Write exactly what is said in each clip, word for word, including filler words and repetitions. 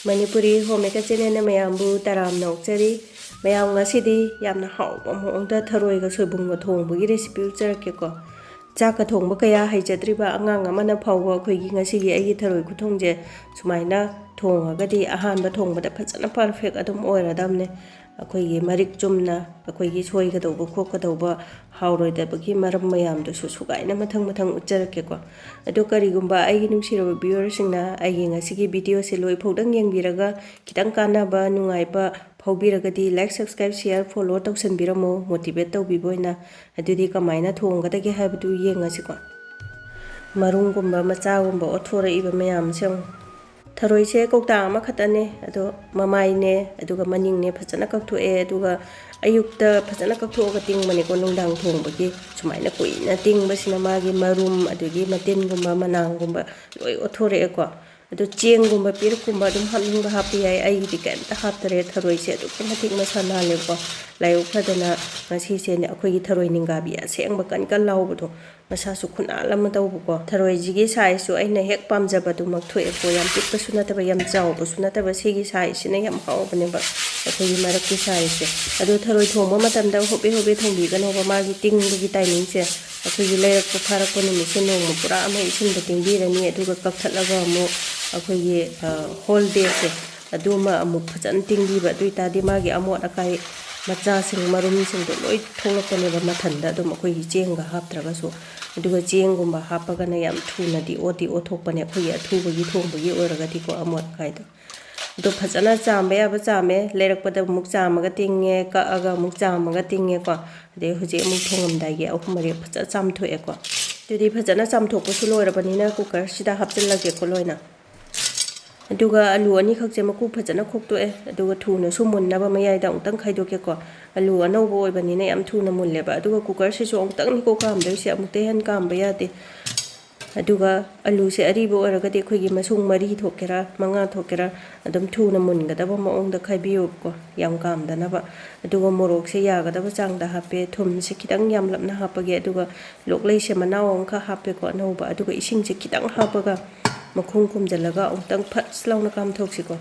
Manipuri home maker ꯆꯦꯅꯦꯜꯅ ꯃꯌꯥꯝꯕꯨ ꯇꯔꯥꯝꯅ ꯑꯣꯛꯆꯔꯤ꯫ ꯃꯌꯥꯝ, ꯉꯁꯤꯗꯤ ꯌꯥꯝꯅ ꯍꯥꯎꯕ ꯃꯑꯣꯡꯗ ꯊꯔꯣꯏꯒ ꯁꯣꯏꯕꯨꯝꯒ ꯊꯣꯡꯕꯒꯤ ꯔꯦꯁꯤꯄꯤ ꯎꯠꯆꯔꯛꯀꯦꯀꯣ꯫ ꯆꯥꯛꯀ ꯊꯣꯡꯕ ꯀꯌꯥ ꯍꯩꯖꯗ꯭ꯔꯤꯕ ꯑꯉꯥꯡ ꯑꯃꯅ ꯐꯥꯎꯕ ꯑꯩꯈꯣꯏꯒꯤ ꯉꯁꯤꯒꯤ ꯑꯩꯒꯤ ꯊꯔꯣꯏ ꯈꯨꯊꯣꯡꯁꯦ ꯁꯨꯃꯥꯏꯅ ꯊꯣꯡꯉꯒꯗꯤ ꯑꯍꯥꯟꯕ ꯊꯣꯡꯕꯗ ꯐꯖꯅ ꯄꯔꯐꯦꯛ ꯑꯗꯨꯝ ꯑꯣꯏꯔꯗꯝꯅꯦ꯫ ꯑꯩꯈꯣꯏꯒꯤ ꯃꯔꯤꯛ ꯆꯨꯝꯅ, ꯑꯩꯈꯣꯏꯒꯤ ꯁꯣꯏꯒꯗꯧꯕ ꯈꯣꯠꯀꯗꯧꯕ, ꯍꯥꯎꯔꯣꯏꯗꯕꯒꯤ ꯃꯔꯝ ꯃꯌꯥꯝꯗꯨꯁꯨ ꯁꯨꯒꯥꯏꯅ ꯃꯊꯪ ꯃꯊꯪ ꯎꯠꯆꯔꯛꯀꯦꯀꯣ꯫ ꯑꯗꯣ ꯀꯔꯤꯒꯨꯝꯕ ꯑꯩꯒꯤ ꯅꯨꯡꯁꯤꯔꯕ ꯚ꯭ꯌꯨꯋꯔꯁꯤꯡꯅ ꯑꯩꯒꯤ ꯉꯁꯤꯒꯤ ꯚꯤꯗꯤꯑꯣꯁꯦ ꯂꯣꯏ ꯐꯥꯎꯗꯪ ꯌꯦꯡꯕꯤꯔꯒ ꯈꯤꯇꯪ ꯀꯥꯟꯅꯕ, ꯅꯨꯡꯉꯥꯏꯕ ꯐꯥꯎꯕꯤꯔꯒꯗꯤ like, subscribe, share, follow ꯇꯧꯁꯟꯕꯤꯔꯝꯃꯣ, ꯃꯣꯇꯤꯚꯦꯠ ꯇꯧꯕꯤꯕ ꯑꯣꯏꯅ꯫ ꯑꯗꯨꯗꯤ ꯀꯃꯥꯏꯅ ꯊꯣꯡꯒꯗꯒꯦ ꯍꯥꯏꯕꯗꯨ ꯌꯦꯡꯉꯁꯤꯀꯣ꯫ ꯃꯔꯨꯝꯒꯨꯝꯕ ꯃꯆꯥꯒꯨꯝꯕ ꯑꯣꯠꯊꯣꯔꯛꯏꯕ ꯃꯌꯥꯝꯁꯦ ꯌꯦꯡꯉꯨ꯫ ꯊꯔꯣꯏꯁꯦ ꯀꯧꯇꯥ ꯑꯃꯈꯛꯇꯅꯦ, ꯑꯗꯣ ꯃꯃꯥꯏꯅꯦ ꯑꯗꯨꯒ ꯃꯅꯤꯡꯅꯦ ꯐꯖꯅ ꯀꯛꯊꯣꯛꯑꯦ꯫ ꯑꯗꯨꯒ ꯑꯌꯨꯛꯇ ꯐꯖꯅ ꯀꯛꯊꯣꯛꯑꯒ ꯇꯤꯡꯕꯅꯦꯀꯣ, ꯅꯨꯡꯗꯥꯡ ꯊꯣꯡꯕꯒꯤ꯫ ꯁꯨꯃꯥꯏꯅ ꯀꯨꯏꯅ ꯇꯤꯡꯕꯁꯤꯅ ꯃꯥꯒꯤ ꯃꯔꯨꯝ ꯑꯗꯨꯗꯒꯤ ꯃꯇꯤꯟꯒꯨꯝꯕ, ꯃꯅꯥꯡꯒꯨꯝꯕ ꯂꯣꯏ ꯑꯣꯠꯊꯣꯔꯛꯑꯦꯀꯣ꯫ ꯑꯗꯣ ꯆꯦꯡꯒꯨꯝꯕ, ꯄꯦꯔꯨꯛꯀꯨꯝꯕ ꯑꯗꯨꯝ ꯍꯥꯞꯅꯤꯡꯕ ꯍꯥꯞꯄ ꯌꯥꯏ꯫ ꯑꯩꯒꯤꯗꯤ ꯀꯩꯝꯇ ꯍꯥꯞꯇꯔꯦ꯫ ꯊꯔꯣꯏꯁꯦ ꯑꯗꯨꯛꯀꯤ ꯃꯇꯤꯛ ꯃꯁꯥ ꯅꯥꯜꯂꯦꯕꯀꯣ꯫ ꯂꯥꯏꯕꯛ ꯐꯗꯅ ꯉꯁꯤꯁꯦꯅꯦ ꯑꯩꯈꯣꯏꯒꯤ ꯊꯔꯣꯏ ꯅꯤꯡꯒꯥꯕꯤ ꯑꯁꯦꯡꯕ ꯀꯟ ꯀꯟ ꯂꯥꯎꯕꯗꯣ, ꯃꯁꯥꯁꯨ ꯈꯨꯅꯥꯜ ꯑꯃ ꯇꯧꯕꯀꯣ꯫ ꯊꯔꯣꯏꯁꯤꯒꯤ ꯁꯥꯏꯖꯁꯨ ꯑꯩꯅ ꯍꯦꯛ ꯄꯥꯝꯖꯕꯗꯨꯃꯛ ꯊꯣꯛꯑꯦꯀꯣ꯫ ꯌꯥꯝ ꯄꯤꯛꯄꯁꯨ ꯅꯠꯇꯕ, ꯌꯥꯝ ꯆꯥꯎꯕꯁꯨ ꯅꯠꯇꯕ, ꯁꯤꯒꯤ ꯁꯥꯏꯖꯁꯤꯅ ꯌꯥꯝ ꯍꯥꯎꯕꯅꯦꯕ, ꯑꯩꯈꯣꯏꯒꯤ ꯃꯔꯛꯀꯤ ꯁꯥꯏꯖꯁꯦ꯫ ꯑꯗꯣ ꯊꯔꯣꯏ ꯊꯣꯡꯕ ꯃꯇꯝꯗ ꯍꯣꯕꯦ ꯍꯣꯕꯦ ꯊꯣꯡꯕꯤꯒꯅꯣꯕ꯫ ꯃꯥꯒꯤ ꯇꯤꯡꯕꯒꯤ ꯇꯥꯏꯃꯤꯡꯁꯦ, ꯑꯩꯈꯣꯏꯒꯤ ꯂꯩꯔꯛꯄ ꯐꯥꯔꯛꯄ ꯅꯨꯃꯤꯠꯁꯦ ꯅꯣꯡꯃ ꯄꯨꯔꯥ ꯑꯃ ꯏꯁꯤꯡꯗ ꯇꯤꯡꯕꯤꯔꯅꯤ, ꯑꯗꯨꯒ ꯀꯛꯊꯠꯂꯒ ꯑꯃꯨꯛ ꯑꯩꯈꯣꯏꯒꯤ, ꯑ, ꯍꯣꯜ ꯗꯦꯁꯦ ꯑꯗꯨꯃ ꯑꯃꯨꯛ ꯐꯖꯅ ꯇꯤꯡꯕꯤꯕ꯫ ꯑꯗꯨ ꯑꯣꯏꯇꯥꯔꯗꯤ ꯃꯥꯒꯤ ꯑꯃꯣꯠ ꯑꯀꯥꯏ ꯃꯆꯥꯁꯤꯡ, ꯃꯔꯨꯝꯁꯤꯡꯗꯣ ꯂꯣꯏ ꯊꯣꯛꯂꯛꯄꯅꯦꯕ ꯃꯊꯟꯗ, ꯑꯗꯨꯝ ꯑꯩꯈꯣꯏꯒꯤ ꯆꯦꯡꯒ ꯍꯥꯞꯇ꯭ꯔꯒꯁꯨ꯫ ꯑꯗꯨꯒ ꯆꯦꯡꯒꯨꯝꯕ ꯍꯥꯞꯄꯒꯅ ꯌꯥꯝ ꯊꯨꯅꯗꯤ ꯑꯣꯠꯇꯤ ꯑꯣꯠꯊꯣꯛꯄꯅꯦ, ꯑꯩꯈꯣꯏꯒꯤ ꯑꯊꯨꯕꯒꯤ ꯊꯣꯡꯕꯒꯤ ꯑꯣꯏꯔꯒꯗꯤꯀꯣ, ꯑꯃꯣꯠ ꯑꯀꯥꯏꯗꯣ꯫ ꯑꯗꯣ ꯐꯖꯅ ꯆꯥꯝꯕ ꯌꯥꯕ ꯆꯥꯝꯃꯦ, ꯂꯩꯔꯛꯄꯗ ꯑꯃꯨꯛ ꯆꯥꯝꯃꯒ ꯇꯤꯡꯉꯦ, ꯀꯛꯑꯒ ꯑꯃꯨꯛ ꯆꯥꯝꯃꯒ ꯇꯤꯡꯉꯦꯀꯣ꯫ ꯑꯗꯩ ꯍꯧꯖꯤꯛ ꯑꯃꯨꯛ ꯊꯣꯡꯉꯝꯗꯥꯏꯒꯤ ꯑꯍꯨꯝ ꯃꯔꯤꯔꯛ ꯐꯖꯅ ꯆꯥꯝꯊꯣꯛꯑꯦꯀꯣ꯫ ꯑꯗꯨꯗꯤ ꯐꯖꯅ ꯆꯥꯝꯊꯣꯛꯄꯁꯨ ꯂꯣꯏꯔꯕꯅꯤꯅ ꯀꯨꯀꯔꯁꯤꯗ ꯍꯥꯞꯆꯤꯜꯂꯒꯦꯀꯣ ꯂꯣꯏꯅ꯫ ꯑꯗꯨꯒ ꯑꯂꯨ ꯑꯅꯤꯈꯛꯁꯦ ꯃꯀꯨ ꯐꯖꯅ ꯈꯣꯛꯇꯣꯛꯑꯦ, ꯑꯗꯨꯒ ꯊꯨꯅꯁꯨ ꯃꯨꯟꯅꯕ ꯃꯌꯥꯏꯗ ꯑꯃꯨꯛꯇꯪ ꯈꯥꯏꯗꯣꯛꯀꯦꯀꯣ꯫ ꯑꯂꯨ ꯑꯅꯧꯕ ꯑꯣꯏꯕꯅꯤꯅ ꯌꯥꯝ ꯊꯨꯅ ꯃꯨꯜꯂꯦꯕ꯫ ꯑꯗꯨꯒ ꯀꯨꯀꯔꯁꯤꯁꯨ ꯑꯃꯨꯛꯇꯪꯅꯤꯀꯣ ꯀꯥꯝꯗꯣꯏꯁꯦ, ꯑꯃꯨꯛꯇꯩ ꯍꯦꯟꯅ ꯀꯥꯝꯕ ꯌꯥꯗꯦ꯫ ꯑꯗꯨꯒ ꯑꯂꯨꯁꯦ ꯑꯔꯤꯕ ꯑꯣꯏꯔꯒꯗꯤ ꯑꯩꯈꯣꯏꯒꯤ ꯃꯁꯨꯡ ꯃꯔꯤ ꯊꯣꯛꯀꯦꯔꯥ ꯃꯉꯥ ꯊꯣꯛꯀꯦꯔꯥ ꯑꯗꯨꯝ ꯊꯨꯅ ꯃꯨꯟꯒꯗꯕ ꯃꯑꯣꯡꯗ ꯈꯥꯏꯕꯤꯌꯨꯀꯣ, ꯌꯥꯝ ꯀꯥꯝꯗꯅꯕ꯫ ꯑꯗꯨꯒ ꯃꯣꯔꯣꯛꯁꯦ ꯌꯥꯒꯗꯕ ꯆꯥꯡꯗ ꯍꯥꯞꯄꯦ, ꯊꯨꯝꯁꯦ ꯈꯤꯇꯪ ꯌꯥꯝꯂꯞꯅ ꯍꯥꯞꯄꯒꯦ, ꯑꯗꯨꯒ ꯂꯣꯛꯂꯩꯁꯦ ꯃꯅꯥꯎ ꯑꯃꯈꯛ ꯍꯥꯞꯄꯦꯀꯣ ꯑꯅꯧꯕ, ꯑꯗꯨꯒ ꯏꯁꯤꯡꯁꯦ ꯈꯤꯇꯪ ꯍꯥꯞꯄꯒ ꯃꯈꯨꯝ ꯈꯨꯝꯖꯤꯜꯂꯒ ꯑꯃꯨꯛꯇꯪ ꯐꯠꯁ ꯂꯥꯎꯅ ꯀꯥꯝꯊꯣꯛꯁꯤꯀꯣ꯫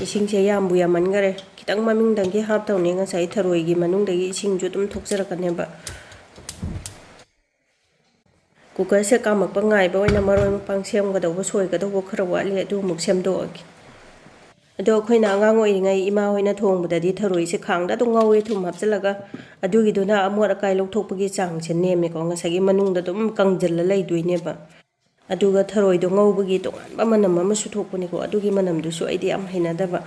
ꯏꯁꯤꯡꯁꯦ ꯌꯥꯝꯕꯨ ꯌꯥꯝꯃꯟꯈꯔꯦ꯫ ꯈꯤꯇꯪ ꯃꯃꯤꯡꯗꯪꯒꯤ ꯍꯥꯞꯇꯧꯅꯦ꯫ ꯉꯁꯥꯏ ꯊꯔꯣꯏꯒꯤ ꯃꯅꯨꯡꯗꯒꯤ ꯏꯁꯤꯡꯁꯨ ꯑꯗꯨꯝ ꯊꯣꯛꯆꯔꯛꯀꯅꯦꯕ꯫ ꯀꯨꯀꯔꯁꯦ ꯀꯥꯝꯃꯛꯄ ꯉꯥꯏꯕ ꯑꯣꯏꯅ ꯃꯔꯣꯏ ꯃꯄꯥꯡ ꯁꯦꯝꯒꯗꯧꯕ, ꯁꯣꯏꯒꯗꯧꯕ ꯈꯔ ꯋꯥꯠꯂꯤ, ꯑꯗꯨ ꯑꯃꯨꯛ ꯁꯦꯝꯗꯣꯛꯑꯒꯦ꯫ ꯑꯗꯣ ꯑꯩꯈꯣꯏꯅ ꯑꯉꯥꯡ ꯑꯣꯏꯔꯤꯉꯩ ꯏꯃꯥ ꯍꯣꯏꯅ ꯊꯣꯡꯕꯗꯗꯤ ꯊꯔꯣꯏꯁꯦ ꯈꯥꯡꯗ ꯑꯗꯨꯝ ꯉꯧꯋꯦ, ꯊꯨꯝ ꯍꯥꯞꯆꯤꯜꯂꯒ꯫ ꯑꯗꯨꯒꯤꯗꯨꯅ ꯑꯃꯣꯠ ꯑꯀꯥꯏ ꯂꯧꯊꯣꯛꯄꯒꯤ ꯆꯥꯡꯁꯦ ꯅꯦꯝꯃꯦꯀꯣ꯫ ꯉꯁꯥꯏꯒꯤ ꯃꯅꯨꯡꯗ ꯑꯗꯨꯝ ꯀꯪꯖꯤꯜꯂ ꯂꯩꯗꯣꯏꯅꯦꯕ꯫ ꯑꯗꯨꯒ ꯊꯔꯣꯏꯗꯣ ꯉꯧꯕꯒꯤ ꯇꯣꯉꯥꯟꯕ ꯃꯅꯝ ꯑꯃꯁꯨ ꯊꯣꯛꯄꯅꯤꯀꯣ꯫ ꯑꯗꯨꯒꯤ ꯃꯅꯝꯗꯨꯁꯨ ꯑꯩꯗꯤ ꯌꯥꯝ ꯍꯩꯅꯗꯕ꯫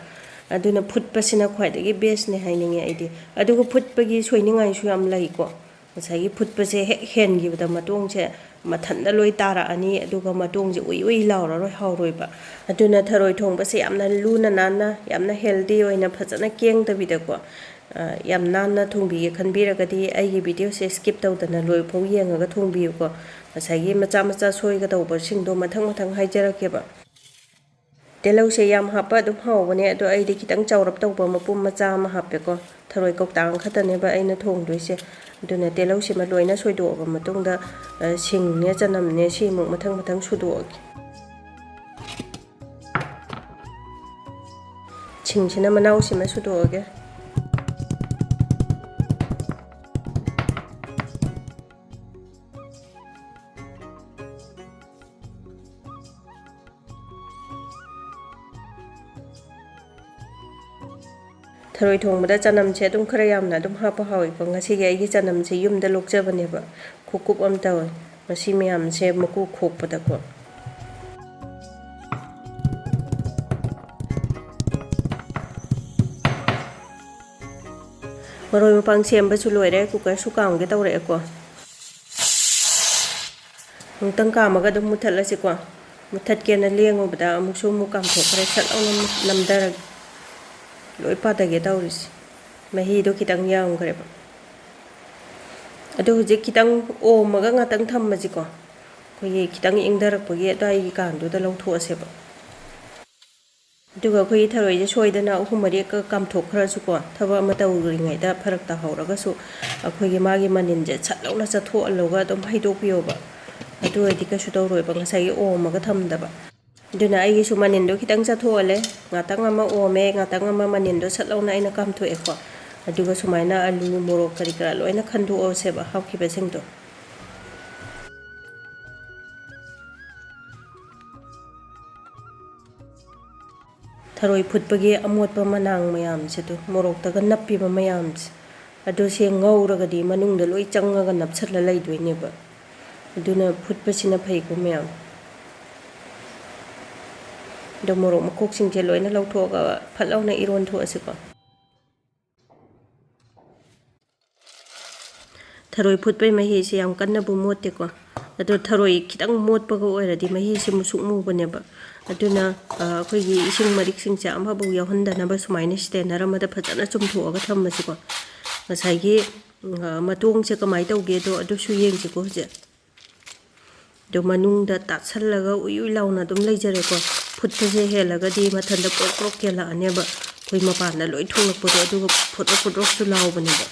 ꯑꯗꯨꯅ ꯐꯨꯠꯄꯁꯤꯅ ꯈ꯭ꯋꯥꯏꯗꯒꯤ ꯕꯦꯁꯅꯦ ꯍꯥꯏꯅꯤꯡꯉꯦ ꯑꯩꯗꯤ꯫ ꯑꯗꯨꯒ ꯐꯨꯠꯄꯒꯤ ꯁꯣꯏꯅꯤꯡꯉꯥꯏꯁꯨ ꯌꯥꯝ ꯂꯩꯀꯣ꯫ ꯉꯁꯥꯏꯒꯤ ꯐꯨꯠꯄꯁꯦ ꯍꯦꯛ ꯍꯦꯟꯈꯤꯕꯗ ꯃꯇꯣꯡꯁꯦ ꯃꯊꯟꯇ ꯂꯣꯏ ꯇꯥꯔꯛꯑꯅꯤ, ꯑꯗꯨꯒ ꯃꯇꯣꯡꯁꯦ ꯎꯏ ꯎꯏ ꯂꯥꯎꯔꯔꯣꯏ, ꯍꯥꯎꯔꯣꯏꯕ꯫ ꯑꯗꯨꯅ ꯊꯔꯣꯏ ꯊꯣꯡꯕꯁꯦ ꯌꯥꯝꯅ ꯂꯨꯅ ꯅꯥꯟꯅ, ꯌꯥꯝꯅ ꯍꯦꯜꯗꯤ ꯑꯣꯏꯅ ꯐꯖꯅ ꯀꯦꯡꯗꯕꯤꯗꯀꯣ, ꯑ, ꯌꯥꯝ ꯅꯥꯟꯅ ꯊꯣꯡꯕꯤꯒꯦ ꯈꯟꯕꯤꯔꯒꯗꯤ ꯑꯩꯒꯤ ꯚꯤꯗꯤꯑꯣꯁꯦ ꯁ꯭ꯀꯤꯞ ꯇꯧꯗꯅ ꯂꯣꯏꯐꯥꯎ ꯌꯦꯡꯉꯒ ꯊꯣꯡꯕꯤꯌꯨꯀꯣ꯫ ꯉꯁꯥꯏꯒꯤ ꯃꯆꯥ ꯃꯆꯥ ꯁꯣꯏꯒꯗꯧꯕꯁꯤꯡꯗꯣ ꯃꯊꯪ ꯃꯊꯪ ꯍꯥꯏꯖꯔꯛꯀꯦꯕ꯫ ꯇꯤꯜꯍꯧꯁꯦ ꯌꯥꯝ ꯍꯥꯞꯄ ꯑꯗꯨꯝ ꯍꯥꯎꯕꯅꯦ, ꯑꯗꯣ ꯑꯩꯗꯤ ꯈꯤꯇꯪ ꯆꯥꯎꯔꯞ ꯇꯧꯕ ꯃꯄꯨꯝ ꯃꯆꯥ ꯑꯃ ꯍꯥꯞꯄꯦꯀꯣ꯫ ꯊꯔꯣꯏ ꯀꯧꯇꯥ ꯑꯃꯈꯛꯇꯅꯦꯕ ꯑꯩꯅ ꯊꯣꯡꯗꯣꯏꯁꯦ꯫ ꯑꯗꯨꯅ ꯇꯤꯜꯍꯧꯁꯤꯃ ꯂꯣꯏꯅ ꯁꯣꯏꯗꯣꯛꯑꯕ ꯃꯇꯨꯡꯗ, ꯑ, ꯁꯤꯡꯅꯦ, ꯆꯅꯝꯅꯦ, ꯁꯤꯃꯨꯛ ꯃꯊꯪ ꯃꯊꯪ ꯁꯨꯗꯣꯛꯑꯒꯦ꯫ ꯁꯤꯡꯁꯤꯅ ꯃꯅꯥꯎꯁꯤꯃ ꯁꯨꯗꯣꯛꯑꯒꯦ꯫ ꯊꯔꯣꯏ ꯊꯣꯡꯕꯗ ꯆꯅꯝꯁꯦ ꯑꯗꯨꯝ ꯈꯔ ꯌꯥꯝꯅ ꯑꯗꯨꯝ ꯍꯥꯞꯄ ꯍꯥꯎꯏꯀꯣ꯫ ꯉꯁꯤꯒꯤ ꯑꯩꯒꯤ ꯆꯅꯝꯁꯦ ꯌꯨꯝꯗ ꯂꯣꯛꯆꯕꯅꯦꯕ, ꯈꯨꯀꯨꯞ ꯑꯃ ꯇꯧꯋꯦ꯫ ꯃꯁꯤ ꯃꯌꯥꯝꯁꯦ ꯃꯀꯨ ꯈꯣꯛꯄꯗꯀꯣ꯫ ꯃꯔꯣꯏ ꯃꯄꯥꯡ ꯁꯦꯝꯕꯁꯨ ꯂꯣꯏꯔꯦ, ꯀꯨꯀꯔꯁꯨ ꯀꯥꯝꯒꯦ ꯇꯧꯔꯛꯑꯦꯀꯣ꯫ ꯑꯃꯨꯛꯇꯪ ꯀꯥꯝꯃꯒ ꯑꯗꯨꯝ ꯃꯨꯠꯊꯠꯂꯁꯤꯀꯣ꯫ ꯃꯨꯠꯊꯠꯀꯦꯅ ꯂꯦꯡꯉꯨꯕꯗ ꯑꯃꯨꯛꯁꯨ ꯑꯃꯨꯛ ꯀꯥꯝꯊꯣꯛꯈ꯭ꯔꯦ꯫ ꯁꯠ ꯂꯥꯎꯅ ꯅꯝꯊꯔꯒꯦ꯫ ꯂꯣꯏ ꯄꯥꯊꯒꯦ ꯇꯧꯔꯤꯁꯦ꯫ ꯃꯍꯤꯗꯣ ꯈꯤꯇꯪ ꯌꯥꯝꯈ꯭ꯔꯦꯕ꯫ ꯑꯗꯣ ꯍꯧꯖꯤꯛ ꯈꯤꯇꯪ ꯑꯣꯝꯃꯒ ꯉꯥꯛꯇꯪ ꯊꯝꯃꯁꯤꯀꯣ꯫ ꯑꯩꯈꯣꯏꯒꯤ ꯈꯤꯇꯪ ꯏꯪꯊꯔꯛꯄꯒꯤ ꯑꯗꯨꯋꯥꯏꯒꯤ ꯀꯥꯟꯗꯨꯗ ꯂꯧꯊꯣꯛꯑꯁꯦꯕ꯫ ꯑꯗꯨꯒ ꯑꯩꯈꯣꯏꯒꯤ ꯊꯔꯣꯏꯁꯦ ꯁꯣꯏꯗꯅ ꯑꯍꯨꯝ ꯃꯔꯤꯒ ꯀꯥꯝꯊꯣꯛꯈ꯭ꯔꯁꯨꯀꯣ, ꯊꯕꯛ ꯑꯃ ꯇꯧꯔꯤꯉꯩꯗ ꯐꯔꯛ ꯇꯥꯍꯧꯔꯒꯁꯨ ꯑꯩꯈꯣꯏꯒꯤ ꯃꯥꯒꯤ ꯃꯅꯤꯟꯁꯦ ꯁꯠ ꯂꯧꯅ ꯆꯠꯊꯣꯛꯍꯜꯂꯒ ꯑꯗꯨꯝ ꯍꯩꯗꯣꯛꯄꯤꯌꯣꯕ꯫ ꯑꯗꯨ ꯑꯣꯏꯔꯗꯤ ꯀꯩꯁꯨ ꯇꯧꯔꯣꯏꯕ, ꯉꯁꯥꯏꯒꯤ ꯑꯣꯝꯃꯒ ꯊꯝꯗꯕ꯫ ꯑꯗꯨꯅ ꯑꯩꯒꯤꯁꯨ ꯃꯅꯤꯟꯗꯣ ꯈꯤꯇꯪ ꯆꯠꯊꯣꯛꯍꯜꯂꯦ꯫ ꯉꯥꯛꯇꯪ ꯑꯃ ꯑꯣꯝꯃꯦ, ꯉꯥꯛꯇꯪ ꯑꯃ ꯃꯅꯤꯟꯗꯣ ꯁꯠ ꯂꯧꯅ ꯑꯩꯅ ꯀꯥꯝꯊꯣꯛꯑꯦꯀꯣ꯫ ꯑꯗꯨꯒ ꯁꯨꯃꯥꯏꯅ ꯑꯂꯨ, ꯃꯣꯔꯣꯛ ꯀꯔꯤ ꯀꯔꯥ ꯂꯣꯏꯅ ꯈꯟꯗꯣꯛꯑꯁꯦꯕ ꯍꯥꯞꯈꯤꯕꯁꯤꯡꯗꯣ꯫ ꯊꯔꯣꯏ ꯐꯨꯠꯄꯒꯤ ꯑꯃꯣꯠꯄ ꯃꯅꯥꯡ ꯃꯌꯥꯝꯁꯦ, ꯑꯗꯨ ꯃꯣꯔꯣꯛꯇꯒ ꯅꯞꯄꯤꯕ ꯃꯌꯥꯝꯁꯦ, ꯑꯗꯨ ꯁꯦ ꯉꯧꯔꯒꯗꯤ ꯃꯅꯨꯡꯗ ꯂꯣꯏ ꯆꯪꯉꯒ ꯅꯞꯁꯜꯂ ꯂꯩꯗꯣꯏꯅꯦꯕ꯫ ꯑꯗꯨꯅ ꯐꯨꯠꯄꯁꯤꯅ ꯐꯩꯀꯣ ꯃꯌꯥꯝ꯫ ꯑꯗꯣ ꯃꯣꯔꯣꯛ ꯃꯀꯨꯞꯁꯤꯡꯁꯦ ꯂꯣꯏꯅ ꯂꯧꯊꯣꯛꯑꯒ ꯐꯠ ꯂꯥꯎꯅ ꯏꯔꯣꯟ ꯊꯣꯛꯑꯁꯤꯀꯣ꯫ ꯊꯔꯣꯏ ꯐꯨꯠꯄꯩ ꯃꯍꯤꯁꯦ ꯌꯥꯝ ꯀꯟꯅꯕꯨ ꯃꯣꯠꯇꯦꯀꯣ꯫ ꯑꯗꯣ ꯊꯔꯣꯏ ꯈꯤꯇꯪ ꯃꯣꯠꯄꯒ ꯑꯣꯏꯔꯗꯤ ꯃꯍꯤꯁꯦ ꯃꯨꯁꯨꯛ ꯃꯨꯕꯅꯦꯕ꯫ ꯑꯗꯨꯅ, ꯑ, ꯑꯩꯈꯣꯏꯒꯤ ꯏꯁꯤꯡ ꯃꯔꯤꯛꯁꯤꯡꯁꯦ ꯑꯃꯐꯥꯎ ꯌꯥꯎꯍꯟꯗꯅꯕ ꯁꯨꯃꯥꯏꯅ strainer ꯑꯃꯗ ꯐꯖꯅ ꯆꯨꯝꯊꯣꯛꯑꯒ ꯊꯝꯃꯁꯤꯀꯣ꯫ ꯉꯁꯥꯏꯒꯤ, ꯑ, ꯃꯇꯣꯡꯁꯦ ꯀꯃꯥꯏꯅ ꯇꯧꯒꯦꯗꯣ ꯑꯗꯨꯁꯨ ꯌꯦꯡꯁꯤꯀꯣ ꯍꯧꯖꯤꯛ꯫ ꯑꯗꯣ ꯃꯅꯨꯡꯗ ꯇꯥꯁꯜꯂꯒ ꯎꯏ ꯎꯏ ꯂꯥꯎꯅ ꯑꯗꯨꯝ ꯂꯩꯖꯔꯦꯀꯣ꯫ ꯐꯨꯠꯄꯁꯦ ꯍꯦꯜꯂꯒꯗꯤ ꯃꯊꯟꯇ ꯄ꯭ꯔꯣꯛ ꯄ꯭ꯔꯣꯛ ꯀꯦꯜꯂꯛꯑꯅꯦꯕ꯫ ꯑꯩꯈꯣꯏ ꯃꯄꯥꯟꯗ ꯂꯣꯏ ꯊꯣꯛꯂꯛꯄꯗꯣ, ꯑꯗꯨꯒ ꯐꯨꯠꯂꯣꯛ ꯐꯨꯠꯂꯣꯛꯁꯨ ꯂꯥꯎꯕꯅꯦꯕ꯫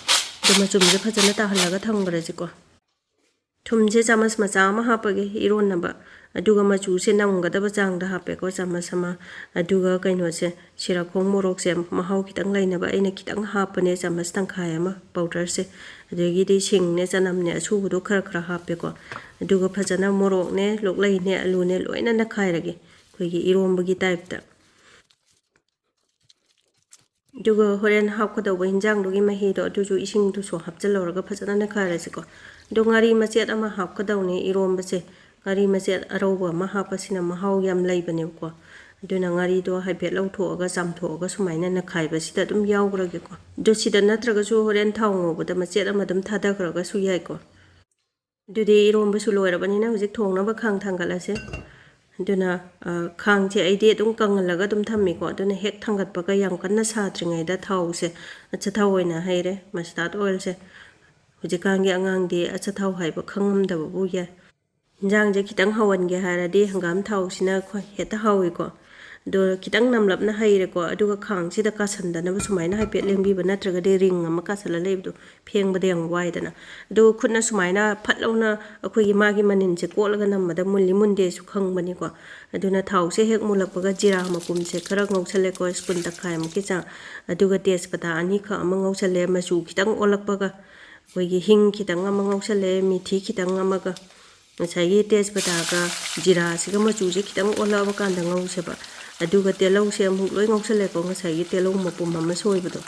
ꯑꯗꯣ ꯃꯆꯨꯝꯁꯦ ꯐꯖꯅ ꯇꯥꯍꯜꯂꯒ ꯊꯝꯈ꯭ꯔꯁꯤꯀꯣ꯫ ꯊꯨꯝꯁꯦ ꯆꯥꯃꯁ ꯃꯆꯥ ꯑꯃ ꯍꯥꯞꯄꯒꯦ ꯏꯔꯣꯟꯅꯕ꯫ ꯑꯗꯨꯒ ꯃꯆꯨꯁꯦ ꯅꯝꯒꯗꯕ ꯆꯥꯡꯗ ꯍꯥꯞꯄꯦꯀꯣ, ꯆꯥꯃꯁ ꯑꯃ꯫ ꯑꯗꯨꯒ ꯀꯩꯅꯣꯁꯦ, ꯁꯤꯔꯥꯈꯣꯡ ꯃꯣꯔꯣꯛꯁꯦ ꯃꯍꯥꯎ ꯈꯤꯇꯪ ꯂꯩꯅꯕ ꯑꯩꯅ ꯈꯤꯇꯪ ꯍꯥꯞꯄꯅꯦ, ꯆꯥꯃꯁ ꯇꯪꯈꯥꯏ ꯑꯃ powderꯁꯦ꯫ ꯑꯗꯒꯤꯗꯤ ꯁꯤꯡꯅꯦ, ꯆꯅꯝꯅꯦ ꯑꯁꯨꯕꯗꯣ ꯈꯔ ꯈꯔ ꯍꯥꯞꯄꯦꯀꯣ꯫ ꯑꯗꯨꯒ ꯐꯖꯅ ꯃꯣꯔꯣꯛꯅꯦ, ꯂꯣꯛꯂꯩꯅꯦ, ꯑꯂꯨꯅꯦ ꯂꯣꯏꯅ ꯅꯈꯥꯏꯔꯒꯦ, ꯑꯩꯈꯣꯏꯒꯤ ꯏꯔꯣꯝꯕꯒꯤ typeꯇ꯫ ꯑꯗꯨꯒ ꯍꯣꯔꯦꯟ ꯍꯥꯞꯀꯗꯧꯕ ꯍꯤꯟꯖꯥꯡꯗꯨꯒꯤ ꯃꯍꯤꯗꯣ ꯑꯗꯨꯁꯨ ꯏꯁꯤꯡꯗꯨꯁꯨ ꯍꯥꯞꯆꯤꯜꯂꯧꯔꯒ ꯐꯖꯅ ꯅꯩꯈꯥꯏꯔꯁꯤꯀꯣ꯫ ꯑꯗꯣ ꯉꯥꯔꯤ ꯃꯆꯦꯠ ꯑꯃ ꯍꯥꯞꯀꯗꯧꯅꯦ ꯏꯔꯣꯝꯕꯁꯦ꯫ ꯉꯥꯔꯤ ꯃꯆꯦꯠ ꯑꯔꯧꯕ ꯑꯃ ꯍꯥꯞꯄꯁꯤꯅ ꯃꯍꯥꯎ ꯌꯥꯝ ꯂꯩꯕꯅꯦꯕꯀꯣ꯫ ꯑꯗꯨꯅ ꯉꯥꯔꯤꯗꯣ ꯍꯥꯏꯐꯦꯠ ꯂꯧꯊꯣꯛꯑꯒ ꯆꯥꯝꯊꯣꯛꯑꯒ ꯁꯨꯃꯥꯏꯅ ꯅꯩꯈꯥꯏꯕꯁꯤꯗ ꯑꯗꯨꯝ ꯌꯥꯎꯈ꯭ꯔꯒꯦꯀꯣ꯫ ꯑꯗꯣ ꯁꯤꯗ ꯅꯠꯇ꯭ꯔꯒꯁꯨ ꯍꯣꯔꯦꯟ ꯊꯥꯎ ꯉꯧꯕꯗ ꯃꯆꯦꯠ ꯑꯃ ꯑꯗꯨꯝ ꯊꯥꯗꯈ꯭ꯔꯒꯁꯨ ꯌꯥꯏꯀꯣ꯫ ꯑꯗꯨꯗꯤ ꯏꯔꯣꯝꯕꯁꯨ ꯂꯣꯏꯔꯕꯅꯤꯅ ꯍꯧꯖꯤꯛ ꯊꯣꯡꯅꯕ ꯈꯥꯡ ꯊꯥꯡꯒꯠꯂꯁꯦ꯫ ꯑꯗꯨꯅ, ꯑ, ꯈꯥꯡꯁꯦ ꯑꯩꯗꯤ ꯑꯗꯨꯝ ꯀꯪꯍꯜꯂꯒ ꯑꯗꯨꯝ ꯊꯝꯃꯤꯀꯣ꯫ ꯑꯗꯨꯅ ꯍꯦꯛ ꯊꯥꯡꯒꯠꯄꯒ ꯌꯥꯝ ꯀꯟꯅ ꯁꯥꯗ꯭ꯔꯤꯉꯩꯗ ꯊꯥꯎꯁꯦ ꯑꯆꯥꯊꯥꯎ ꯑꯣꯏꯅ ꯍꯩꯔꯦ, mustard oilꯁꯦ꯫ ꯍꯧꯖꯤꯛꯀꯥꯟꯒꯤ ꯑꯉꯥꯡꯗꯤ ꯑꯆꯥꯊꯥꯎ ꯍꯥꯏꯕ ꯈꯪꯉꯝꯗꯕꯕꯨ ꯌꯥꯏ꯫ ꯏꯟꯖꯥꯡꯁꯦ ꯈꯤꯇꯪ ꯍꯥꯎꯍꯟꯒꯦ ꯍꯥꯏꯔꯗꯤ ꯍꯪꯒꯥꯝ ꯊꯥꯎꯁꯤꯅ ꯈ꯭ꯋꯥꯏ ꯍꯦꯛꯇ ꯍꯥꯎꯏꯀꯣ꯫ ꯑꯗꯣ ꯈꯤꯇꯪ ꯅꯝꯂꯞꯅ ꯍꯩꯔꯦꯀꯣ꯫ ꯑꯗꯨꯒ ꯈꯥꯡꯁꯤꯗ ꯀꯥꯁꯟꯗꯅꯕ ꯁꯨꯃꯥꯏꯅ ꯍꯥꯏꯐꯦꯠ ꯂꯦꯡꯕꯤꯕ, ꯅꯠꯇ꯭ꯔꯒꯗꯤ ring ꯑꯃ ꯀꯥꯁꯜꯂ ꯂꯩꯕꯗꯣ ꯐꯦꯡꯕꯗ ꯌꯥꯝ ꯋꯥꯏꯗꯅ꯫ ꯑꯗꯨꯒ ꯈꯨꯠꯅ ꯁꯨꯃꯥꯏꯅ ꯐꯠ ꯂꯥꯎꯅ ꯑꯩꯈꯣꯏꯒꯤ ꯃꯥꯒꯤ ꯃꯅꯤꯟꯁꯦ ꯀꯣꯠꯂꯒ ꯅꯝꯕꯗ ꯃꯨꯜꯂꯤ ꯃꯨꯟꯗꯦꯁꯨ ꯈꯪꯕꯅꯤꯀꯣ꯫ ꯑꯗꯨꯅ ꯊꯥꯎꯁꯦ ꯍꯦꯛ ꯃꯨꯜꯂꯛꯄꯒ ꯖꯤꯔꯥ ꯃꯄꯨꯝꯁꯦ ꯈꯔ ꯉꯧꯁꯜꯂꯦꯀꯣ, spoon ꯇꯪꯈꯥꯏꯃꯨꯛꯀꯤ ꯆꯥꯡ꯫ ꯑꯗꯨꯒ ꯇꯦꯖꯄꯇꯥ ꯑꯅꯤꯈꯛ ꯑꯃ ꯉꯧꯁꯜꯂꯦ, ꯃꯆꯨ ꯈꯤꯇꯪ ꯑꯣꯜꯂꯛꯄꯒ꯫ ꯑꯩꯈꯣꯏꯒꯤ ꯍꯤꯡ ꯈꯤꯇꯪ ꯑꯃ ꯉꯧꯁꯜꯂꯦ, ꯃꯤꯊꯤ ꯈꯤꯇꯪ ꯑꯃꯒ꯫ ꯉꯁꯥꯏꯒꯤ ꯇꯦꯖꯄꯇꯥꯒ ꯖꯤꯔꯥꯁꯤꯒ ꯃꯆꯨꯁꯦ ꯈꯤꯇꯪ ꯑꯣꯜꯂꯛꯑꯕ ꯀꯥꯟꯗ ꯉꯧꯁꯦꯕ꯫ ꯑꯗꯨꯒ ꯇꯤꯜꯍꯧꯁꯦ ꯑꯃꯨꯛ ꯂꯣꯏ ꯉꯧꯁꯜꯂꯦꯀꯣ, ꯉꯁꯥꯏꯒꯤ ꯇꯤꯜꯍꯧ ꯃꯄꯨꯝ ꯑꯃ ꯁꯣꯏꯕꯗꯣ꯫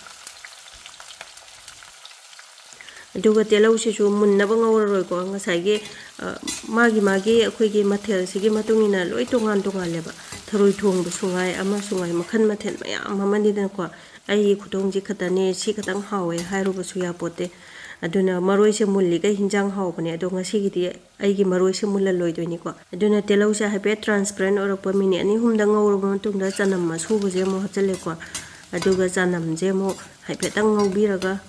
ꯑꯗꯨꯒ ꯇꯤꯜꯍꯧꯁꯤꯁꯨ ꯃꯨꯟꯅꯕ ꯉꯧꯔꯔꯣꯏꯀꯣ꯫ ꯉꯁꯥꯏꯒꯤ, ꯑ, ꯃꯥꯒꯤ ꯃꯥꯒꯤ ꯑꯩꯈꯣꯏꯒꯤ ꯃꯊꯦꯜꯁꯤꯒꯤ ꯃꯇꯨꯡ ꯏꯟꯅ ꯂꯣꯏ ꯇꯣꯉꯥꯟ ꯇꯣꯉꯥꯜꯂꯦꯕ꯫ ꯊꯔꯣꯏ ꯊꯣꯡꯕꯁꯨ ꯉꯥꯏ, ꯑꯃꯁꯨ ꯉꯥꯏ, ꯃꯈꯜ ꯃꯊꯦꯜ ꯃꯌꯥꯝ ꯑꯃꯅꯤꯗꯅꯀꯣ꯫ ꯑꯩꯒꯤ ꯈꯨꯊꯣꯡꯁꯤ ꯈꯛꯇꯅꯦ, ꯁꯤ ꯈꯛꯇꯪ ꯍꯥꯎꯋꯦ ꯍꯥꯏꯔꯨꯕꯁꯨ ꯌꯥꯄꯣꯠꯇꯦ꯫ ꯑꯗꯨꯅ ꯃꯔꯣꯏꯁꯦ ꯃꯨꯜꯂꯤꯈꯩ ꯍꯤꯟꯖꯥꯡ ꯍꯥꯎꯕꯅꯦ꯫ ꯑꯗꯣ ꯉꯁꯤꯒꯤꯗꯤ ꯑꯩꯒꯤ ꯃꯔꯣꯏꯁꯦ ꯃꯨꯜꯍꯜꯂꯣꯏꯗꯣꯏꯅꯤꯀꯣ꯫ ꯑꯗꯨꯅ ꯇꯤꯜꯍꯧꯁꯦ ꯍꯥꯏꯐꯦꯠ transparent ꯑꯣꯏꯔꯛꯄ minute ꯑꯅꯤ ꯑꯍꯨꯝꯗ ꯉꯧꯔꯕ ꯃꯇꯨꯡꯗ ꯆꯅꯝ ꯑꯁꯨꯕꯁꯦ ꯑꯃꯨꯛ ꯍꯥꯞꯆꯜꯂꯦꯀꯣ꯫ ꯑꯗꯨꯒ ꯆꯅꯝꯁꯦ ꯑꯃꯨꯛ ꯍꯥꯏꯐꯦꯠꯇꯪ ꯉꯧꯕꯤꯔꯒ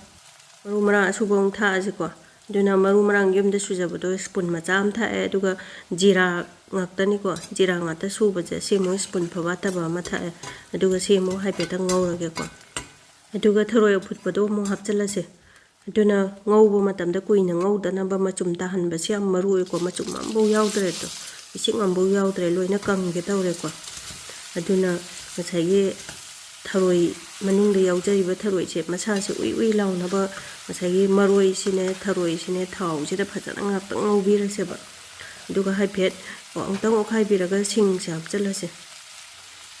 ꯃꯔꯨ ꯃꯔꯥꯡ ꯑꯁꯨꯕ ꯑꯃꯨꯛ ꯊꯥꯛꯑꯁꯤꯀꯣ꯫ ꯑꯗꯨꯅ ꯃꯔꯨ ꯃꯔꯥꯡ ꯌꯨꯝꯗ ꯁꯨꯖꯕꯗꯣ spoon ꯃꯆꯥ ꯑꯃ ꯊꯥꯛꯑꯦ, ꯑꯗꯨꯒ ꯖꯤꯔꯥ ꯉꯥꯛꯇꯅꯤꯀꯣ, ꯖꯤꯔꯥ ꯉꯥꯛꯇ ꯁꯨꯕꯁꯦ ꯁꯤ ꯑꯃꯨꯛ spoon ꯐꯕꯥꯠꯇꯕ ꯑꯃ ꯊꯥꯛꯑꯦ꯫ ꯑꯗꯨꯒ ꯁꯤ ꯑꯃꯨꯛ ꯍꯥꯏꯐꯦꯠꯇꯪ ꯉꯧꯔꯒꯦꯀꯣ꯫ ꯑꯗꯨꯒ ꯊꯔꯣꯏ ꯑꯐꯨꯠꯄꯗꯣ ꯑꯃꯨꯛ ꯍꯥꯞꯆꯤꯜꯂꯁꯦ꯫ ꯑꯗꯨꯅ ꯉꯧꯕ ꯃꯇꯝꯗ ꯀꯨꯏꯅ ꯉꯧꯗꯅꯕ ꯃꯆꯨꯝ ꯇꯥꯍꯟꯕꯁꯤ ꯌꯥꯝ ꯃꯔꯨ ꯑꯣꯏꯀꯣ꯫ ꯃꯆꯨꯝ ꯑꯃꯐꯥꯎ ꯌꯥꯎꯗ꯭ꯔꯦ ꯑꯗꯣ, ꯏꯁꯤꯡ ꯑꯃꯐꯥꯎ ꯌꯥꯎꯗ꯭ꯔꯦ, ꯂꯣꯏꯅ ꯀꯪꯒꯦ ꯇꯧꯔꯦꯀꯣ꯫ ꯑꯗꯨꯅ ꯉꯁꯥꯏꯒꯤ ꯊꯔꯣꯏ ꯃꯅꯨꯡꯗ ꯌꯥꯎꯖꯔꯤꯕ ꯊꯔꯣꯏꯁꯦ ꯃꯁꯥꯁꯦ ꯎꯏ ꯎꯏ ꯂꯥꯎꯅꯕ ꯉꯁꯥꯏꯒꯤ ꯃꯔꯣꯏꯁꯤꯅꯦ ꯊꯔꯣꯏꯁꯤꯅꯦ ꯊꯥꯎꯁꯤꯗ ꯐꯖꯅ ꯉꯥꯛꯇꯪ ꯉꯧꯕꯤꯔꯁꯦꯕ꯫ ꯑꯗꯨꯒ ꯍꯥꯏꯐꯦꯠ ꯑꯃꯨꯛꯇꯪ ꯑꯣꯠꯈꯥꯏꯕꯤꯔꯒ ꯁꯤꯡꯁꯦ ꯍꯥꯞꯆꯤꯜꯂꯁꯦ꯫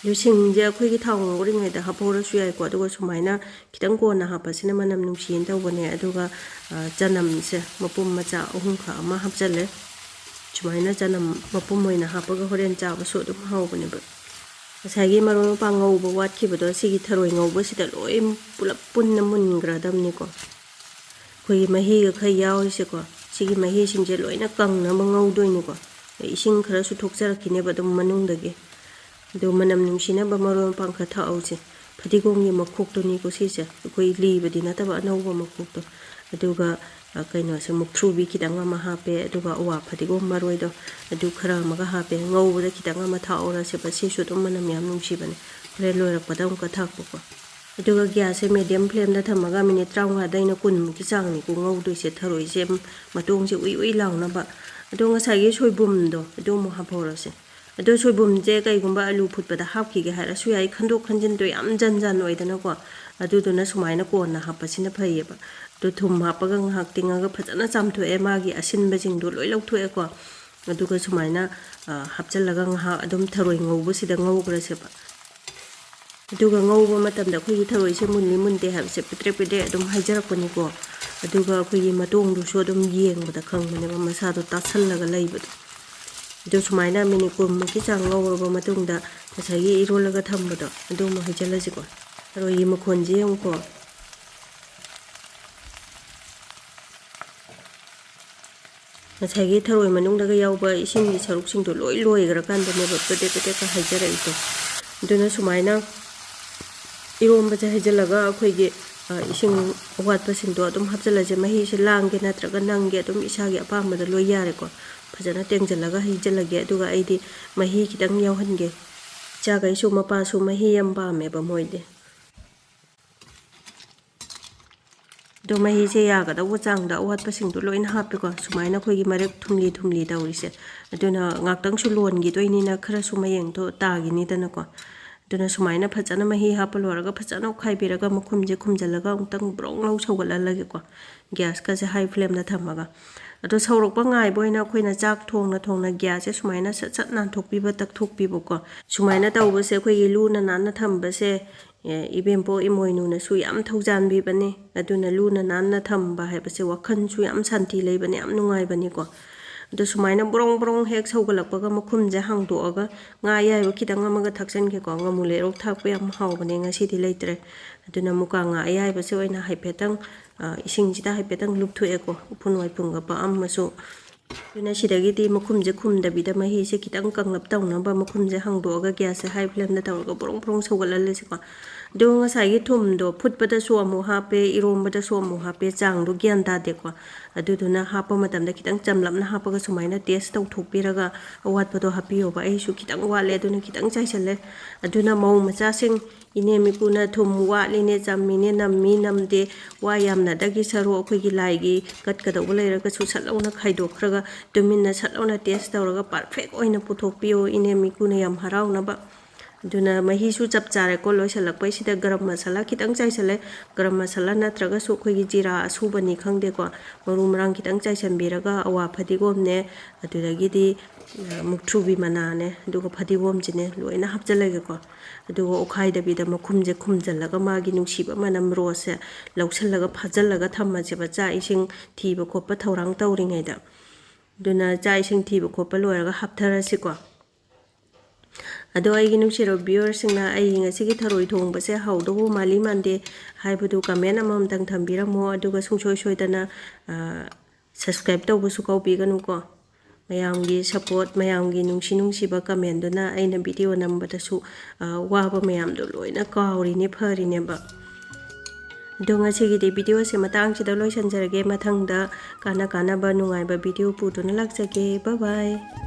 ꯑꯗꯨ ꯁꯤꯡꯁꯦ ꯑꯩꯈꯣꯏꯒꯤ ꯊꯥꯎ ꯉꯧꯔꯤꯉꯩꯗ ꯍꯥꯞꯍꯧꯔꯁꯨ ꯌꯥꯏꯀꯣ꯫ ꯑꯗꯨꯒ ꯁꯨꯃꯥꯏꯅ ꯈꯤꯇꯪ ꯀꯣꯟꯅ ꯍꯥꯞꯄꯁꯤꯅ ꯃꯅꯝ ꯅꯨꯡꯁꯤꯅ ꯇꯧꯕꯅꯦ꯫ ꯑꯗꯨꯒ, ꯑ, ꯆꯅꯝꯁꯦ ꯃꯄꯨꯝ ꯃꯆꯥ ꯑꯍꯨꯝꯈꯛ ꯑꯃ ꯍꯥꯞꯆꯜꯂꯦ꯫ ꯁꯨꯃꯥꯏꯅ ꯆꯅꯝ ꯃꯄꯨꯝ ꯑꯣꯏꯅ ꯍꯥꯞꯄꯒ ꯍꯣꯔꯦꯟ ꯆꯥꯕꯁꯨ ꯑꯗꯨꯝ ꯍꯥꯎꯕꯅꯦꯕ꯫ ꯉꯁꯥꯏꯒꯤ ꯃꯔꯣꯏ ꯃꯄꯥꯡ ꯉꯧꯕ ꯋꯥꯠꯈꯤꯕꯗꯣ ꯁꯤꯒꯤ ꯊꯔꯣꯏ ꯉꯧꯕꯁꯤꯗ ꯂꯣꯏ ꯄꯨꯂꯞ ꯄꯨꯟꯅ ꯃꯨꯟꯈ꯭ꯔꯗꯕꯅꯤꯀꯣ꯫ ꯑꯩꯈꯣꯏꯒꯤ ꯃꯍꯤꯒ ꯈꯔ ꯌꯥꯎꯔꯤꯁꯦꯀꯣ, ꯁꯤꯒꯤ ꯃꯍꯤꯁꯤꯡꯁꯦ ꯂꯣꯏꯅ ꯀꯪꯅꯕ ꯉꯧꯗꯣꯏꯅꯤꯀꯣ꯫ ꯏꯁꯤꯡ ꯈꯔꯁꯨ ꯊꯣꯛꯆꯔꯛꯈꯤꯅꯦꯕ ꯑꯗꯨꯝ ꯃꯅꯨꯡꯗꯒꯤ꯫ ꯑꯗꯨ ꯃꯅꯝ ꯅꯨꯡꯁꯤꯅꯕ ꯃꯔꯣꯏ ꯃꯄꯥꯡ ꯈꯔ ꯊꯥꯛꯍꯧꯁꯦ꯫ ꯐꯗꯤꯒꯣꯝꯒꯤ ꯃꯈꯣꯛꯇꯨꯅꯤꯀꯣ ꯁꯤꯁꯦ, ꯑꯩꯈꯣꯏ ꯂꯤꯕꯗꯤ ꯅꯠꯇꯕ ꯑꯅꯧꯕ ꯃꯈꯣꯛꯇꯣ꯫ ꯑꯗꯨꯒ ꯑ, ꯀꯩꯅꯣꯁꯦ, ꯃꯨꯛꯊ꯭ꯔꯨꯕꯤ ꯈꯤꯇꯪ ꯑꯃ ꯍꯥꯞꯄꯦ, ꯑꯗꯨꯒ ꯑꯋꯥ ꯐꯗꯤꯒꯣꯝ ꯃꯔꯣꯏꯗꯣ ꯑꯗꯨ ꯈꯔ ꯑꯃꯒ ꯍꯥꯞꯄꯦ꯫ ꯉꯧꯕꯗ ꯈꯤꯇꯪ ꯑꯃ ꯊꯥꯛꯍꯧꯔꯁꯦꯕ, ꯁꯤꯁꯨ ꯑꯗꯨꯝ ꯃꯅꯝ ꯌꯥꯝ ꯅꯨꯡꯁꯤꯕꯅꯦ꯫ ꯍꯣꯔꯦꯟ ꯂꯣꯏꯔꯛꯄꯗ ꯑꯃꯨꯛꯀ ꯊꯥꯛꯄꯀꯣ꯫ ꯑꯗꯨꯒ ꯒ꯭ꯌꯥꯁꯁꯦ medium flameꯗ ꯊꯝꯃꯒ ꯃꯤꯅꯤꯠ ꯇꯔꯥꯃꯉꯥꯗꯩꯅ ꯀꯨꯟꯃꯨꯛꯀꯤ ꯆꯥꯡꯅꯤꯀꯣ ꯉꯧꯗꯣꯏꯁꯦ, ꯊꯔꯣꯏꯁꯦ ꯃꯇꯣꯡꯁꯦ ꯎꯏ ꯎꯏ ꯂꯥꯎꯅꯕ꯫ ꯑꯗꯣ ꯉꯁꯥꯏꯒꯤ ꯁꯣꯏꯕꯨꯝꯗꯣ ꯑꯗꯨ ꯑꯃꯨꯛ ꯍꯥꯞꯍꯧꯔꯁꯦ꯫ ꯑꯗꯣ ꯁꯣꯏꯕꯨꯝꯁꯦ ꯀꯩꯒꯨꯝꯕ ꯑꯂꯨ ꯐꯨꯠꯄꯗ ꯍꯥꯞꯈꯤꯒꯦ ꯍꯥꯏꯔꯁꯨ ꯌꯥꯏ, ꯈꯟꯗꯣꯛ ꯈꯟꯖꯤꯟꯗꯣ ꯌꯥꯝ ꯖꯟ ꯖꯥꯟ ꯑꯣꯏꯗꯅꯀꯣ꯫ ꯑꯗꯨꯗꯨꯅ ꯁꯨꯃꯥꯏꯅ ꯀꯣꯟꯅ ꯍꯥꯞꯄꯁꯤꯅ ꯐꯩꯌꯦꯕ꯫ ꯑꯗꯣ ꯊꯨꯝ ꯍꯥꯞꯄꯒ ꯉꯥꯏꯍꯥꯛ ꯇꯤꯡꯉꯒ ꯐꯖꯅ ꯆꯥꯝꯊꯣꯛꯑꯦ, ꯃꯥꯒꯤ ꯑꯁꯤꯟꯕꯁꯤꯡꯗꯣ ꯂꯣꯏ ꯂꯧꯊꯣꯛꯑꯦꯀꯣ꯫ ꯑꯗꯨꯒ ꯁꯨꯃꯥꯏꯅ, ꯑ, ꯍꯥꯞꯆꯤꯜꯂꯒ ꯉꯥꯏꯍꯥꯛ ꯑꯗꯨꯝ ꯊꯔꯣꯏ ꯉꯧꯕꯁꯤꯗ ꯉꯧꯈ꯭ꯔꯁꯦꯕ꯫ ꯑꯗꯨꯒ ꯉꯧꯕ ꯃꯇꯝꯗ ꯑꯩꯈꯣꯏꯒꯤ ꯊꯔꯣꯏꯁꯦ ꯃꯨꯜꯂꯤ ꯃꯨꯟꯗꯦ ꯍꯥꯏꯕꯁꯦ ꯄꯦꯗ꯭ꯔꯦꯛ ꯄꯦꯗ꯭ꯔꯦꯛ ꯑꯗꯨꯝ ꯍꯥꯏꯖꯔꯛꯄꯅꯤꯀꯣ꯫ ꯑꯗꯨꯒ ꯑꯩꯈꯣꯏꯒꯤ ꯃꯇꯣꯡꯗꯨꯁꯨ ꯑꯗꯨꯝ ꯌꯦꯡꯕꯗ ꯈꯪꯕꯅꯦꯕ, ꯃꯁꯥꯗꯣ ꯇꯥꯁꯜꯂꯒ ꯂꯩꯕꯗꯣ꯫ ꯑꯗꯨ ꯁꯨꯃꯥꯏꯅ ꯃꯤꯅꯤꯠ ꯀꯨꯟꯃꯨꯛꯀꯤ ꯆꯥꯡ ꯉꯧꯔꯕ ꯃꯇꯨꯡꯗ ꯉꯁꯥꯏꯒꯤ ꯏꯔꯣꯜꯂꯒ ꯊꯝꯕꯗꯣ ꯑꯗꯨ ꯑꯃꯨꯛ ꯍꯩꯖꯤꯜꯂꯁꯤꯀꯣ꯫ ꯊꯔꯣꯏꯒꯤ ꯃꯈꯣꯟꯁꯦ ꯌꯦꯡꯉꯨꯀꯣ꯫ ꯉꯁꯥꯏꯒꯤ ꯊꯔꯣꯏ ꯃꯅꯨꯡꯗꯒ ꯌꯥꯎꯕ ꯏꯁꯤꯡꯒꯤ ꯁꯔꯨꯛꯁꯤꯡꯗꯣ ꯂꯣꯏ ꯂꯣꯏꯈ꯭ꯔꯀꯥꯟꯗꯅꯦꯕ ꯄꯦꯗꯦꯛ ꯄꯦꯗꯦꯛꯀ ꯍꯩꯖꯔꯛꯏꯗꯣ꯫ ꯑꯗꯨꯅ ꯁꯨꯃꯥꯏꯅ ꯏꯔꯣꯝꯕꯁꯦ ꯍꯩꯖꯤꯜꯂꯒ ꯑꯩꯈꯣꯏꯒꯤ, ꯑ, ꯏꯁꯤꯡ ꯑꯋꯥꯠꯄꯁꯤꯡꯗꯣ ꯑꯗꯨꯝ ꯍꯥꯞꯆꯤꯜꯂꯁꯦ꯫ ꯃꯍꯤꯁꯦ ꯂꯥꯡꯒꯦ ꯅꯠꯇ꯭ꯔꯒ ꯅꯪꯒꯦ ꯑꯗꯨꯝ ꯏꯁꯥꯒꯤ ꯑꯄꯥꯝꯕꯗ ꯂꯣꯏ ꯌꯥꯔꯦꯀꯣ꯫ ꯐꯖꯅ ꯇꯦꯡꯁꯤꯜꯂꯒ ꯍꯩꯖꯤꯜꯂꯒꯦ꯫ ꯑꯗꯨꯒ ꯑꯩꯗꯤ ꯃꯍꯤ ꯈꯤꯇꯪ ꯌꯥꯎꯍꯟꯒꯦ꯫ ꯏꯆꯥꯈꯩꯁꯨ ꯃꯄꯥꯁꯨ ꯃꯍꯤ ꯌꯥꯝ ꯄꯥꯝꯃꯦꯕ ꯃꯣꯏꯗꯤ꯫ ꯑꯗꯣ ꯃꯍꯤꯁꯦ ꯌꯥꯒꯗꯧꯕ ꯆꯥꯡꯗ ꯑꯋꯥꯠꯄꯁꯤꯡꯗꯣ ꯂꯣꯏꯅ ꯍꯥꯞꯄꯦꯀꯣ꯫ ꯁꯨꯃꯥꯏꯅ ꯑꯩꯈꯣꯏꯒꯤ ꯃꯔꯦꯛ ꯊꯨꯝꯂꯤ ꯊꯨꯝꯂꯤ ꯇꯧꯔꯤꯁꯦ꯫ ꯑꯗꯨꯅ ꯉꯥꯛꯇꯪꯁꯨ ꯂꯣꯟꯈꯤꯗꯣꯏꯅꯤꯅ ꯈꯔꯁꯨ ꯃꯌꯦꯡꯗꯣ ꯇꯥꯈꯤꯅꯤꯗꯅꯀꯣ꯫ ꯑꯗꯨꯅ ꯁꯨꯃꯥꯏꯅ ꯐꯖꯅ ꯃꯍꯤ ꯍꯥꯞꯄ ꯂꯣꯏꯔꯒ ꯐꯖꯅ ꯑꯣꯠꯈꯥꯏꯕꯤꯔꯒ ꯃꯈꯨꯝꯁꯦ ꯈꯨꯝꯖꯤꯜꯂꯒ ꯑꯃꯨꯛꯇꯪ ꯕ꯭ꯔꯣꯡ ꯂꯥꯎ ꯁꯧꯒꯠꯍꯜꯂꯒꯦꯀꯣ꯫ ꯒ꯭ꯌꯥꯁꯀꯁꯦ high flameꯗ ꯊꯝꯃꯒ꯫ ꯑꯗꯣ ꯁꯧꯔꯛꯄ ꯉꯥꯏꯕ ꯑꯣꯏꯅ ꯑꯩꯈꯣꯏꯅ ꯆꯥꯛ ꯊꯣꯡꯅ ꯊꯣꯡꯅ ꯒ꯭ꯌꯥꯁꯁꯦ ꯁꯨꯃꯥꯏꯅ ꯁꯠ ꯁꯠ ꯅꯥꯟꯊꯣꯛꯄꯤꯕ, ꯇꯛꯊꯣꯛꯄꯤꯕꯀꯣ꯫ ꯁꯨꯃꯥꯏꯅ ꯇꯧꯕꯁꯦ ꯑꯩꯈꯣꯏꯒꯤ ꯂꯨꯅ ꯅꯥꯟꯅ ꯊꯝꯕꯁꯦ ꯑꯦ, ꯏꯕꯦꯝꯄꯣꯛ ꯏꯃꯣꯏꯅꯨꯅꯁꯨ ꯌꯥꯝ ꯊꯧꯖꯥꯟꯕꯤꯕꯅꯤ꯫ ꯑꯗꯨꯅ ꯂꯨꯅ ꯅꯥꯟꯅ ꯊꯝꯕ ꯍꯥꯏꯕꯁꯦ ꯋꯥꯈꯜꯁꯨ ꯌꯥꯝ ꯁꯥꯟꯇꯤ ꯂꯩꯕꯅꯦ, ꯌꯥꯝ ꯅꯨꯡꯉꯥꯏꯕꯅꯤꯀꯣ꯫ ꯑꯗꯣ ꯁꯨꯃꯥꯏꯅ ꯕ꯭ꯔꯣꯡ ꯕ꯭ꯔꯣꯡ ꯍꯦꯛ ꯁꯧꯒꯠꯂꯛꯄꯒ ꯃꯈꯨꯝꯁꯦ ꯍꯥꯡꯗꯣꯛꯑꯒ ꯉꯥ ꯑꯌꯥꯏꯕ ꯈꯤꯇꯪ ꯑꯃꯒ ꯊꯥꯛꯆꯟꯒꯦꯀꯣ꯫ ꯉꯥꯃꯨ ꯂꯩꯔꯣꯛ ꯊꯥꯛꯄ ꯌꯥꯝ ꯍꯥꯎꯕꯅꯦ, ꯉꯁꯤꯗꯤ ꯂꯩꯇ꯭ꯔꯦ꯫ ꯑꯗꯨꯅ ꯃꯨꯀꯥ ꯉꯥ ꯑꯌꯥꯏꯕꯁꯦ ꯑꯣꯏꯅ ꯍꯥꯏꯐꯦꯠꯇꯪ, ꯑ, ꯏꯁꯤꯡꯁꯤꯗ ꯍꯥꯏꯐꯦꯠꯇꯪ ꯂꯨꯞꯊꯣꯛꯑꯦꯀꯣ, ꯎꯐꯨꯟ ꯋꯥꯏꯐꯨꯟꯒ ꯄꯛꯑꯝꯃꯁꯨ꯫ ꯑꯗꯨꯅ ꯁꯤꯗꯒꯤꯗꯤ ꯃꯈꯨꯝꯁꯦ ꯈꯨꯝꯗꯕꯤꯗ ꯃꯍꯤꯁꯦ ꯈꯤꯇꯪ ꯀꯪꯂꯞ ꯇꯧꯅꯕ ꯃꯈꯨꯝꯁꯦ ꯍꯥꯡꯗꯣꯛꯑꯒ ꯒ꯭ꯌꯥꯁꯁꯦ high flameꯗ ꯇꯧꯔꯒ ꯕ꯭ꯔꯣꯡ ꯕ꯭ꯔꯣꯡ ꯁꯧꯒꯠꯍꯜꯂꯁꯤꯀꯣ꯫ ꯑꯗꯣ ꯉꯁꯥꯏꯒꯤ ꯊꯨꯝꯗꯣ ꯐꯨꯠꯄꯗꯁꯨ ꯑꯃꯨꯛ ꯍꯥꯞꯄꯦ, ꯏꯔꯣꯝꯕꯗꯁꯨ ꯑꯃꯨꯛ ꯍꯥꯞꯄꯦ, ꯆꯥꯡꯗꯣ ꯒ꯭ꯌꯥꯟ ꯇꯥꯗꯦꯀꯣ꯫ ꯑꯗꯨꯗꯨꯅ ꯍꯥꯞꯄ ꯃꯇꯝꯗ ꯈꯤꯇꯪ ꯆꯝꯂꯞꯅ ꯍꯥꯞꯄꯒ ꯁꯨꯃꯥꯏꯅ ꯇꯦꯁ ꯇꯧꯊꯣꯛꯄꯤꯔꯒ ꯑꯋꯥꯠꯄꯗꯣ ꯍꯥꯞꯄꯤꯌꯣꯕ꯫ ꯑꯩꯁꯨ ꯈꯤꯇꯪ ꯋꯥꯠꯂꯦ, ꯑꯗꯨꯅ ꯈꯤꯇꯪ ꯆꯥꯏꯁꯜꯂꯦ꯫ ꯑꯗꯨꯅ ꯃꯧ ꯃꯆꯥꯁꯤꯡ, ꯏꯅꯦ ꯃꯤꯀꯨꯅ ꯊꯨꯝ ꯋꯥꯠꯂꯤꯅꯦ, ꯆꯝꯃꯤꯅꯦ, ꯅꯝꯃꯤ ꯅꯝꯗꯦ, ꯋꯥ ꯌꯥꯝꯅꯗꯒꯤ ꯁꯔꯨ ꯑꯩꯈꯣꯏꯒꯤ ꯂꯥꯏꯒꯤ ꯀꯠꯀꯗꯧꯕ ꯂꯩꯔꯒꯁꯨ ꯁꯠ ꯂꯥꯎꯅ ꯈꯥꯏꯗꯣꯛꯈ꯭ꯔꯒ ꯇꯨꯃꯤꯟꯅ ꯁꯠ ꯂꯥꯎꯅ ꯇꯦꯁ ꯇꯧꯔꯒ ꯄꯔꯐꯦꯛ ꯑꯣꯏꯅ ꯄꯨꯊꯣꯛꯄꯤꯌꯣ, ꯏꯅꯦ ꯃꯤꯀꯨꯅ ꯌꯥꯝ ꯍꯔꯥꯎꯅꯕ꯫ ꯑꯗꯨꯅ ꯃꯍꯤꯁꯨ ꯆꯞ ꯆꯥꯔꯦꯀꯣ꯫ ꯂꯣꯏꯁꯤꯜꯂꯛꯄꯩꯁꯤꯗ ꯒꯔꯝ ꯃꯁꯥꯂꯥ ꯈꯤꯇꯪ ꯆꯥꯏꯁꯜꯂꯦ꯫ ꯒꯔꯝ ꯃꯁꯥꯂꯥ ꯅꯠꯇ꯭ꯔꯒꯁꯨ ꯑꯩꯈꯣꯏꯒꯤ ꯖꯤꯔꯥ ꯑꯁꯨꯕꯅꯤ ꯈꯪꯗꯦꯀꯣ, ꯃꯔꯨ ꯃꯔꯥꯡ ꯈꯤꯇꯪ ꯆꯥꯏꯁꯟꯕꯤꯔꯒ ꯑꯋꯥ ꯐꯗꯤꯒꯣꯝꯅꯦ, ꯑꯗꯨꯗꯒꯤꯗꯤ, ꯑ, ꯃꯨꯛꯊ꯭ꯔꯨꯕꯤ ꯃꯅꯥꯅꯦ, ꯑꯗꯨꯒ ꯐꯗꯤꯒꯣꯝꯁꯤꯅꯦ ꯂꯣꯏꯅ ꯍꯥꯞꯆꯜꯂꯒꯦꯀꯣ꯫ ꯑꯗꯨꯒ ꯑꯣꯠꯈꯥꯏꯗꯕꯤꯗ ꯃꯈꯨꯝꯁꯦ ꯈꯨꯝꯖꯤꯜꯂꯒ ꯃꯥꯒꯤ ꯅꯨꯡꯁꯤꯕ ꯃꯅꯝ ꯔꯣꯁꯁꯦ ꯂꯧꯁꯤꯜꯂꯒ ꯐꯥꯖꯤꯜꯂꯒ ꯊꯝꯃꯁꯦꯕ, ꯆꯥꯛ ꯏꯁꯤꯡ ꯊꯤꯕ ꯈꯣꯠꯄ ꯊꯧꯔꯥꯡ ꯇꯧꯔꯤꯉꯩꯗ꯫ ꯑꯗꯨꯅ ꯆꯥꯛ ꯏꯁꯤꯡ ꯊꯤꯕ ꯈꯣꯠꯄ ꯂꯣꯏꯔꯒ ꯍꯥꯞꯊꯔꯁꯤꯀꯣ꯫ ꯑꯗꯣ ꯑꯩꯒꯤ ꯅꯨꯡꯁꯤꯔꯕ ꯚ꯭ꯌꯨꯋꯔꯁꯤꯡꯅ, ꯑꯩꯒꯤ ꯉꯁꯤꯒꯤ ꯊꯔꯣꯏ ꯊꯣꯡꯕꯁꯦ ꯍꯥꯎꯗꯧꯕ ꯃꯥꯜꯂꯤ ꯃꯥꯟꯗꯦ ꯍꯥꯏꯕꯗꯨ ꯀꯃꯦꯟ ꯑꯃꯃꯝꯇꯪ ꯊꯝꯕꯤꯔꯝꯃꯣ꯫ ꯑꯗꯨꯒ ꯁꯨꯡꯁꯣꯏ ꯁꯣꯏꯗꯅ, ꯑ, ꯁꯕꯁꯀ꯭ꯔꯥꯏꯕ ꯇꯧꯕꯁꯨ ꯀꯥꯎꯕꯤꯒꯅꯨꯀꯣ꯫ ꯃꯌꯥꯝꯒꯤ ꯁꯄꯣꯔꯠ, ꯃꯌꯥꯝꯒꯤ ꯅꯨꯡꯁꯤ ꯅꯨꯡꯁꯤꯕ ꯀꯃꯦꯟꯗꯨꯅ ꯑꯩꯅ ꯚꯤꯗꯤꯑꯣ ꯅꯝꯕꯗꯁꯨ, ꯑ, ꯋꯥꯕ ꯃꯌꯥꯝꯗꯣ ꯂꯣꯏꯅ ꯀꯥꯎꯔꯤꯅꯦ, ꯐꯔꯤꯅꯦꯕ꯫ ꯑꯗꯣ ꯉꯁꯤꯒꯤꯗꯤ ꯚꯤꯗꯤꯑꯣꯁꯦ ꯃꯇꯥꯡꯁꯤꯗ ꯂꯣꯏꯁꯤꯟꯖꯔꯒꯦ꯫ ꯃꯊꯪꯗ ꯀꯥꯟꯅ ꯀꯥꯟꯅꯕ ꯅꯨꯡꯉꯥꯏꯕ ꯚꯤꯗꯤꯑꯣ ꯄꯨꯗꯨꯅ ꯂꯥꯛꯆꯒꯦ꯫ Bye bye꯫